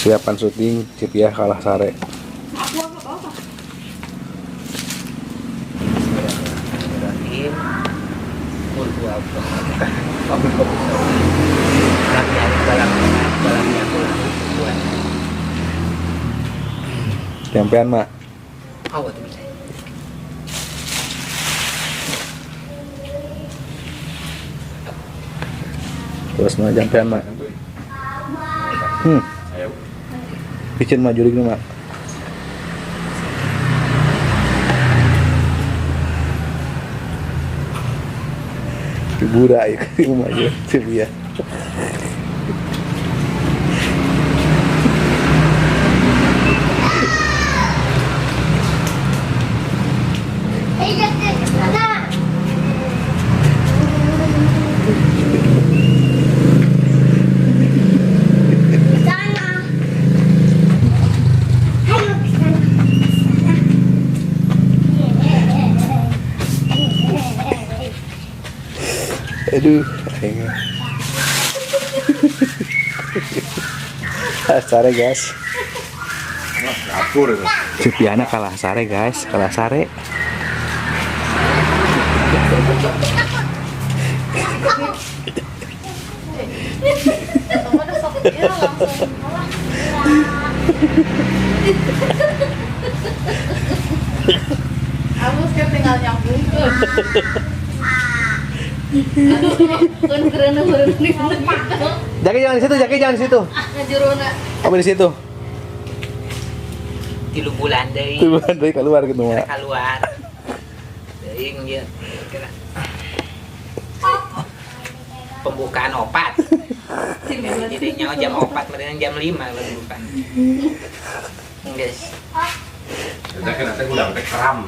Persiapan syuting Cipiah kalah sare. Aku apa apa? Bismillahirrahmanirrahim. Qul huwallahu ahad. Lam yalid walam yulad walam yakul lahu kufuwan ahad. Tempean, Mak. Oh, itu bisa. Terus mah jampean, Mak. Picin mah jurig nu, Mak. Figura ya, rumah aja, Cipiah. Sana. Ayo ke sana. Sana. Aduh, aing. Sare guys. Dapur itu. Cipiana kalah sare guys, kalah sare. Kamu ada sok dia langsung. Aku sekarang tinggal nyambung ke. Aduh, kan keren keren gitu. Jaki jangan di situ, Jaki jangan di situ. Ngejuruna. Kamu di situ. 3 bulan deui. Tuh dari keluar gitu, Mak. Keluar. Deui ieu kira. Pembukaan 4. Jadi nyawa jam 4, mendingan jam 5 baru buka. Guys. Jadi kan nanti udah sampai kram.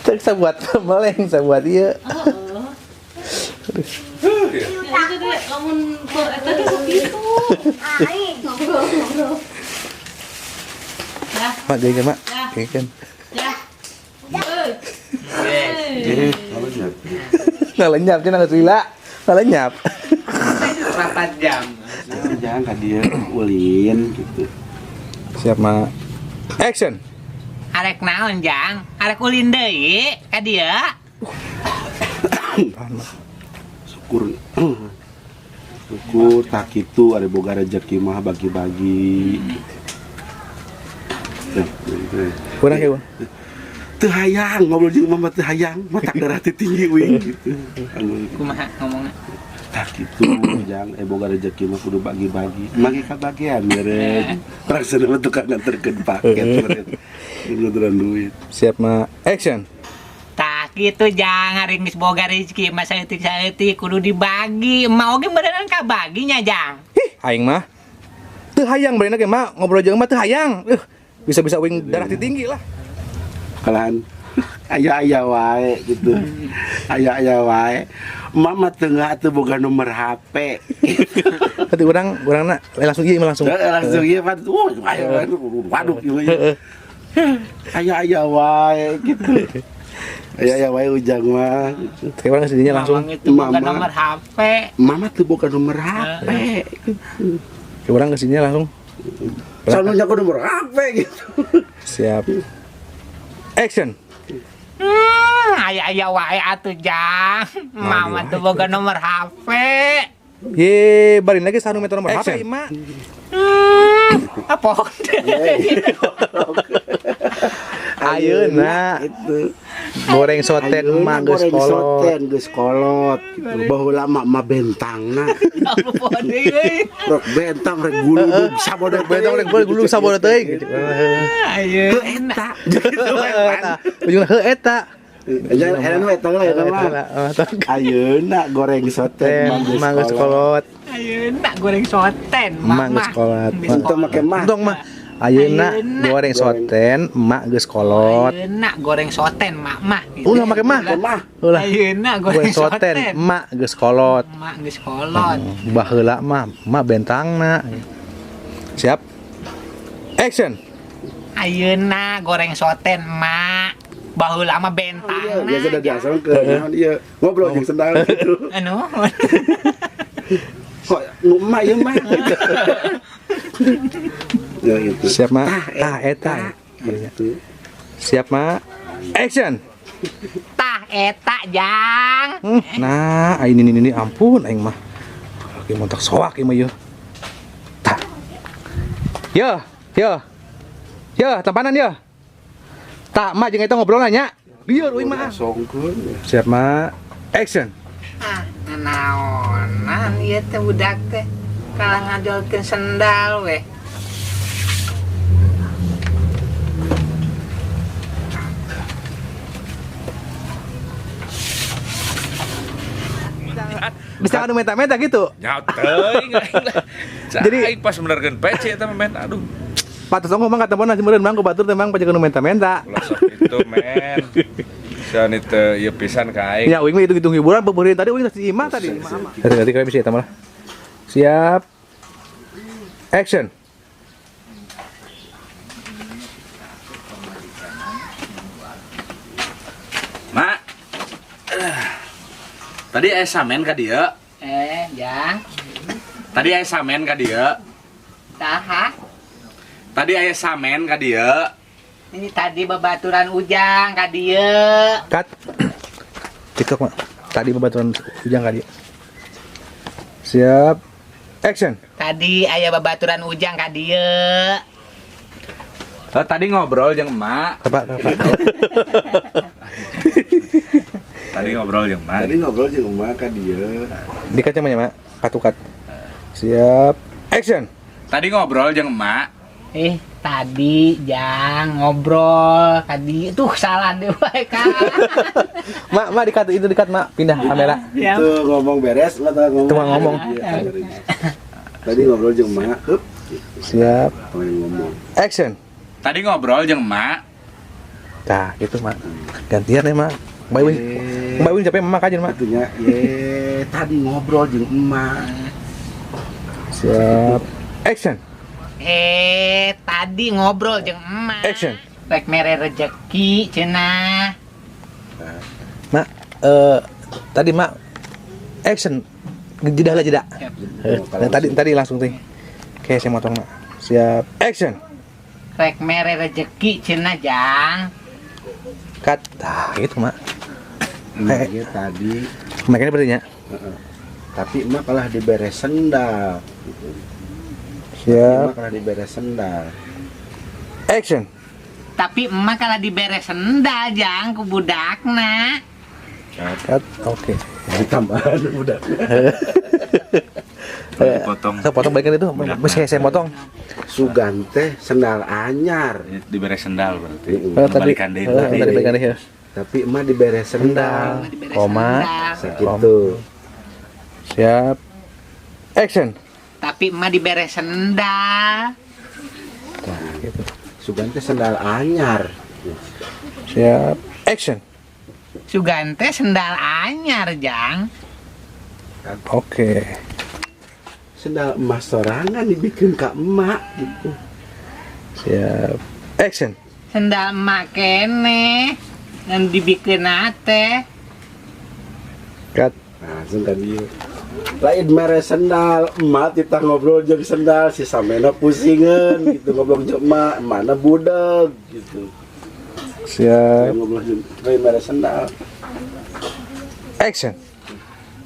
Cek saya buat meleng, saya buat iya. Ya itu deh, lamun ber eta teh sok gitu. Ngobrol ngobrol. Ya, Mak, jadi kan, Mak? Ya. Jadi kan. ya. Euy. Guys. Nggak lenyap, cenah geus lila. Nggak lenyap. Rapat jam. Jangan ka dieu ulin gitu. Siap, Mak. Action. Arek naon, Jang? Arek ulin deui ka dieu. Tahan, Mak. Syukur. Syukur tak kitu ada boga rezeki mah bagi-bagi. Kurang ya, Bang? Teu hayang ngobrol jeung mama teu hayang, matak darah teu tinggi uing gitu. Anu Kumaha ngomongna? tak kitu jang boga rezeki mah kudu bagi-bagi. Mangke kabagian meureun. Praksana mah tukang nganterkeun paket meureun. Nganteran duit. Siap, Mak. Action. Tah kitu Jang, ari geus boga rezeki mah saeutik-saeutik kudu dibagi. Emak oge beneran kabaginya, Jang. Hih, aing mah. Teu hayang beurina ge, Mak. Ngobrol jeung emak teu hayang. Bisa-bisa uing darah teu tinggi lah. Kalahan aya-aya wae gitu. Aya-aya wae. Mama teu teu boga nomor HP. Tadi urang urangna langsung ieu langsung. Langsung ieu pan. Waduh ieu. Aya-aya wae gitu. Aya-aya wae ujang mah gitu. Teh urang sedinya langsung. Mamang itu boga Mama. nomor HP. Mama teu boga nomor HP gitu. Teh urang kesininya langsung. Soalnya aku nomor HP gitu. Siap. Action. Aya-aya wae atuh, Jang. Mama tuh boga nomor HP. Ye, barin lagi sanu meter nomor HP, Mak. Apa? Ayeuna Gitu. goreng soten Ayeuna emak geus goreng kolot. soten geus kolot gitu. Baheula mah mah bentangna. Apa deui euy? Rek bentang rek guludug sabodo Bentang rek gulung sabodo teuing gitu. Ayeuna. Heuh eta. Gitu we, pan. Ujungna heuh eta. Jangan enak we eta lah eta mah. Ayeuna goreng soten Emak geus kolot. Ayeuna goreng soten, Emak geus kolot. Entong make mah. Entong mah. Ayeuna goreng soten, emak geus kolot. Ayeuna goreng soten, mak mah. Ulah make mah. Mah. Ulah. Ayeuna Goreng soten, emak geus kolot. Mak geus kolot. Baheula mah, emak bentangna. Siap. Action. Ayeuna goreng soten, mak. Baheula mah bentangna. Biasa da diasongkeun naon ieu ngobrol jeung sendal gitu. Anu. Kok Nu emak ieu mah. Ya gitu. Siap, Mak. Tah eta. Gitu. Siap, Mak. Action. Tah eta jang. Nah, ini ampun aing mah. Oke, montak soak ieu mah ieu. Tah. Yo, yo. Yo, tampanan yo. Tah, Mak jeung eta ngobrol nya. Lieur euy mah. Songkeun. Siap, Mak. Action. Ah, naonan ieu teh budak teh kalah ngajolkeun sendal weh. Bisa anu menta-menta gitu. Nya teuing aing lah. Jadi- Jadi pas benerkeun PC eta mah men aduh. Pantes ngomong kata mana meureun Mang ku batur teh Mang pajakeun nu menta-menta. Ulah sok itu men. Sian itu ieu pisan ka aing. Ya, uing mah hitung-hitung hiburan pebeureun tadi uing geus di imah tadi. Tadi tadi bisa eta mah. Siap. Action. Mak. Tadi aya samen ka dieu. Jang. Tadi aya samen ka dieu. Saha? Tadi aya samen ka dieu. Ini tadi babaturan Ujang ka dieu. Cut. TikTok, Mak. Tadi babaturan Ujang ka dieu. Siap. Action. Tadi aya babaturan Ujang ka dieu. Tadi ngobrol jeung emak. Apa? Apa? Tadi ngobrol jeung emak. Tadi ngobrol jeung emak ka dieu. Di kaca mah nya, Mak. Katukat. Siap. Action. Tadi ngobrol jeung emak. Tadi Jang ngobrol tadi tuh salah deh wae kan. Mak, Mak dikat itu dikat, Mak. Pindah kamera. Ya. Itu ngomong beres, emak tengah ngomong. Itu mah ngomong. Iya, tadi ngobrol jeung emak, hup. Siap. Tengah ngomong. Action. Tadi ngobrol jeung emak. Nah, gitu, Mak. Gantian ya, Mak. Mbak Win. Mbak Win capek emak aja, Mak. Itunya, ye, tadi ngobrol jeung emak. Siap. Action. Tadi ngobrol jeung emak. Action. Rek mere rejeki cenah. Mak, tadi Mak action. Jeda lah jeda. Tadi langsung tuh. Oke, saya motong, Mak. Siap. Action. Rek mere rejeki cenah, Jang. Cut. Nah, gitu, Mak. Emak ge tadi. Makanya berarti nya. Heeh. Tapi emak kalah dibere sendal. Siap. Emak kalah dibere sendal. Action. Tapi emak kalah dibere sendal, Jang, ku budakna. Cut. Oke. Ditambahan budak. Dipotong. Saya potong balikan itu. Bisa saya potong. Sugan teh sendal anyar. Dibere sendal berarti. Heeh. Tadi. Balikan deui. Tadi balikan deui. Tapi emak dibere sendal. Emak dibere Koma. sendal. Sakitu. Siap. Action. Tapi emak dibere sendal. Nah, gitu. Sugan teh sendal anyar. Siap. Action. Sugan teh sendal anyar, Jang. Oke. Sendal emas sorangan dibikin ka emak gitu. Siap. Action. Sendal emak kene dan dibikin teh. Cut. Langsung kan dia. Lain mere sendal, emak titah ngobrol jeung sendal, si samena pusingan gitu ngobrol jeung emak, mana budeg gitu. Siap. Lain ngobrol jeung lain mere sendal. Action.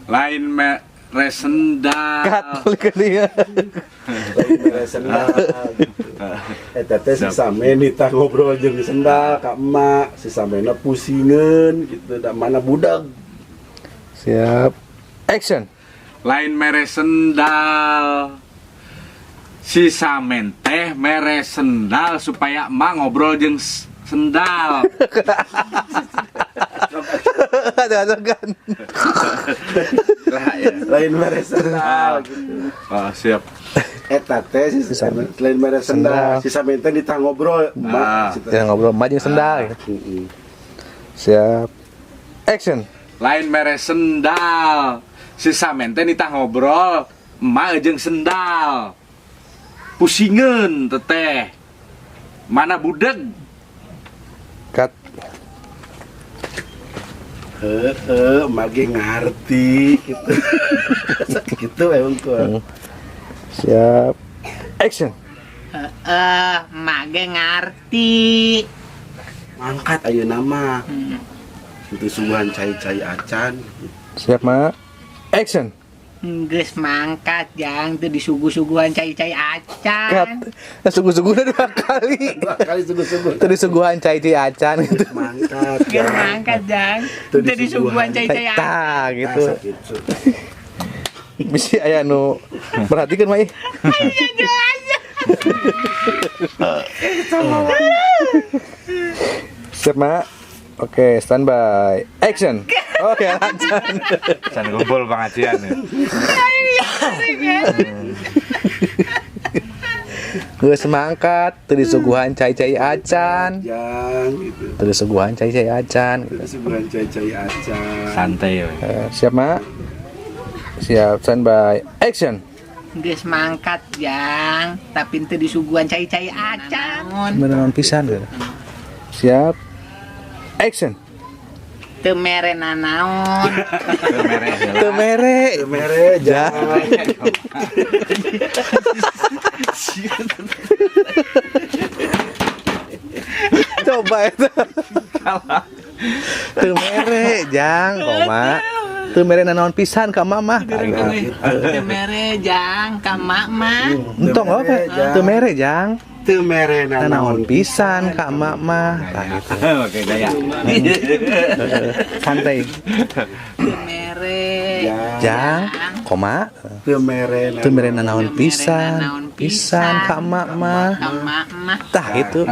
Lain mere sendal. Cut. Balikan deui. Lain mere sendal. Gitu. Eta teh si samen titah ngobrol jeung sendal ka emak, si samena pusingan gitu, da mana budeg. Siap. Action. Lain mere sendal. Si samen teh mere sendal supaya emak ngobrol jeung sendal. Ada kan. Lah ya. Lain mere sendal gitu. Ah, siap. Eta teh si samen lain mere sendal, si samen teh ditah ngobrol, emak. Si teh- Ya ngobrol emak jeung sendal. Heeh. Siap. Action. Lain mere sendal. Si samen teh nitah ngobrol, emak jeung sendal. Pusingeun teteh. Mana budeg? Cut. Heeh, emak ge ngarti gitu. Gitu emang tuh. Siap. Action. Heeh, emak ge ngarti. Mangkat ayeuna mah. Itu suguhan cai-cai acan. Siap, Mak. Action. Geus mangkat, Jang, teu disuguh-suguhan cai-cai acan. Cut. Nah, suguh-suguhna dua kali. Dua kali suguh-suguh. Teu disuguhan cai-cai acan gitu. Mangkat. Geus mangkat, Jang. Teu Teu disuguhan disuguhan. cai-cai acan. Tah gitu. Tah, sakitu. Bisi aya nu perhatikan mah ih. Iya jelas. Siap, Mak. Oke, standby. Action. Oke, acan. Can kumpul pengajian ya. Geus mangkat, teu disuguhan cai-cai acan. Jang gitu. Teu disuguhan cai-cai acan gitu. Teu disuguhan cai-cai acan. Santai ya. Siap, Mak. Siap, standby. Action. Geus mangkat, Jang, tapi teu disuguhan cai-cai acan. Beneran pisan gitu. Siap. Action. Teu mere nanaon. Teu mere. Teu mere, Jang. Coba itu. Teu mere, Jang, koma. Teu mere nanaon pisan ka mama. Teu mere, Jang, ka mak mah. Entong oke. Teu mere, Jang. Teu mere Nanaon pisan ka emak mah. Tah gitu. Oke, gaya. Santai. Teu mere. Jang, koma. Teu mere Teu mere nanaon pisan. Pisan ka emak mah. Ka mak mah. Tah gitu.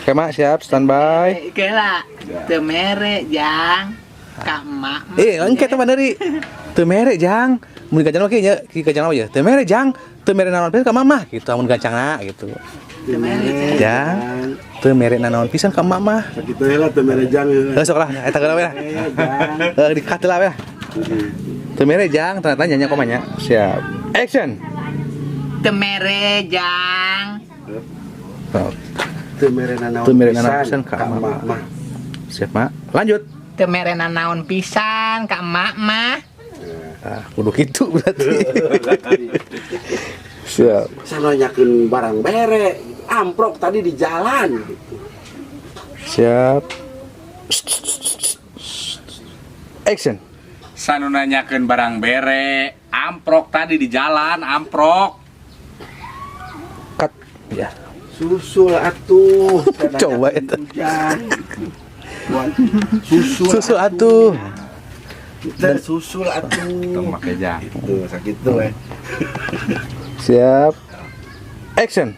Oke, Mak, siap, standby. Kela, teu mere, Jang, ka emak mah. Engke teh dari teu mere, Jang. Mun gancang oke nya, ki gancang ya. Teu mere, Jang. Teu mere nanaon pisan ka mamah gitu, amun gancangna gitu. Teu mere, Jang. Teu mere nanaon pisan ka mamah. Sakitu heula teu mere jang heula. Heuh sok lah, eta geura we lah. Jang. Heuh di-cut lah we lah. Teu mere, Jang, tanda tanya nya komanya. Siap. Action. Teu mere, Jang. Teu mere nanaon. Teu mere nanaon pisan ka ka emak emak mah. Siap, Mak. Lanjut. Teu mere nanaon pisan ka emak mah. Ah, kudu kitu berarti. Siap. Sanonyakeun barang bere, amprok tadi di jalan gitu. Siap. Action. Sanu nanyakeun barang bere, amprok tadi di jalan, amprok. Cut. Ya. Susul atuh. Coba eta. Susul. Susul atuh. Dan susul atuh. Tong make jang. Itu sakitu we. Siap. Action.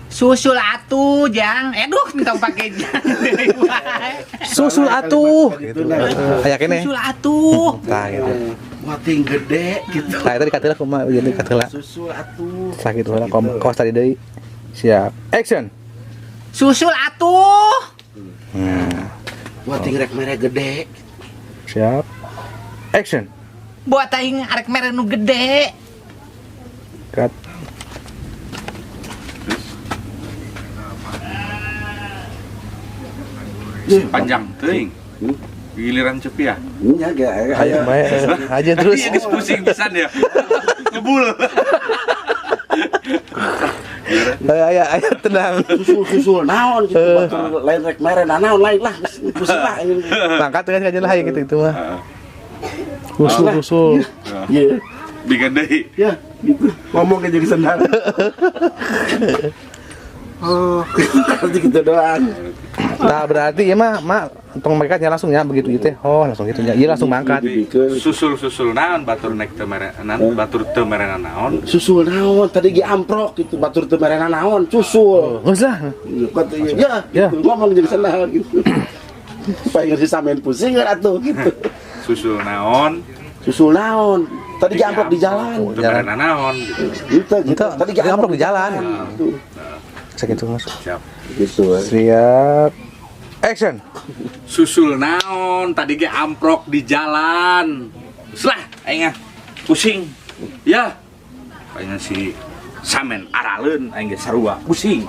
Susul atuh, Jang. Aduh, entong pake jang. Susul atuh gitu. Aya keneh. Susul atuh. Tah gitu. Wating gede gitu. Tah eta dikateula kumaha jadi dikateula. Susul atuh. Tah kitu heula kos tadi deui. Siap. Action. Susul atuh. Nah, Wating rek mere gede. siap. Action. Buat aing arek mere nu gede. Cut. Panjang teuing. Giliran cepi ya. Nya ge Ayo, bae. Aja terus. Iya, geus pusing pisan ya. Ngebul. Ayo, ayo, ayo tenang. Susul-susul naon gitu batur lain rek mere naon lain lah pusing lah. Mangkat kan aja lah gitu itu mah. Usul, usul. Iya. Bikin deui. Ya, gitu. Ngomong aja jadi senang. Oh, nanti gitu doang. Nah, berarti ya mah, mak tong mangkatnya langsung ya begitu gitu ya. Oh, langsung gitu ya. Iya langsung mangkat. Susul-susul naon batur naik teu mere batur teu mere naon. Susul naon tadi ge amprok gitu batur teu mere naon susul. Geus lah. Ya, Ya. gitu. Ngomong jadi senang gitu. Pengen si samen pusing atuh gitu. Susul naon. Susul naon tadi ge amprok di jalan. Teu mere naon gitu. Gitu, gitu. Tadi ge amprok di jalan. Gitu. Sakitu mas. Siap. Gitu. Siap. Action. Susul naon tadi ge amprok di jalan. Selah aing ah pusing. Ya. Aing si samen araleun aing ge sarua pusing.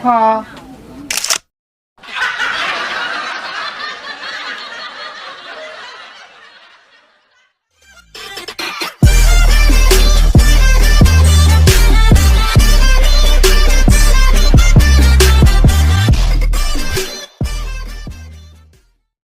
Oh,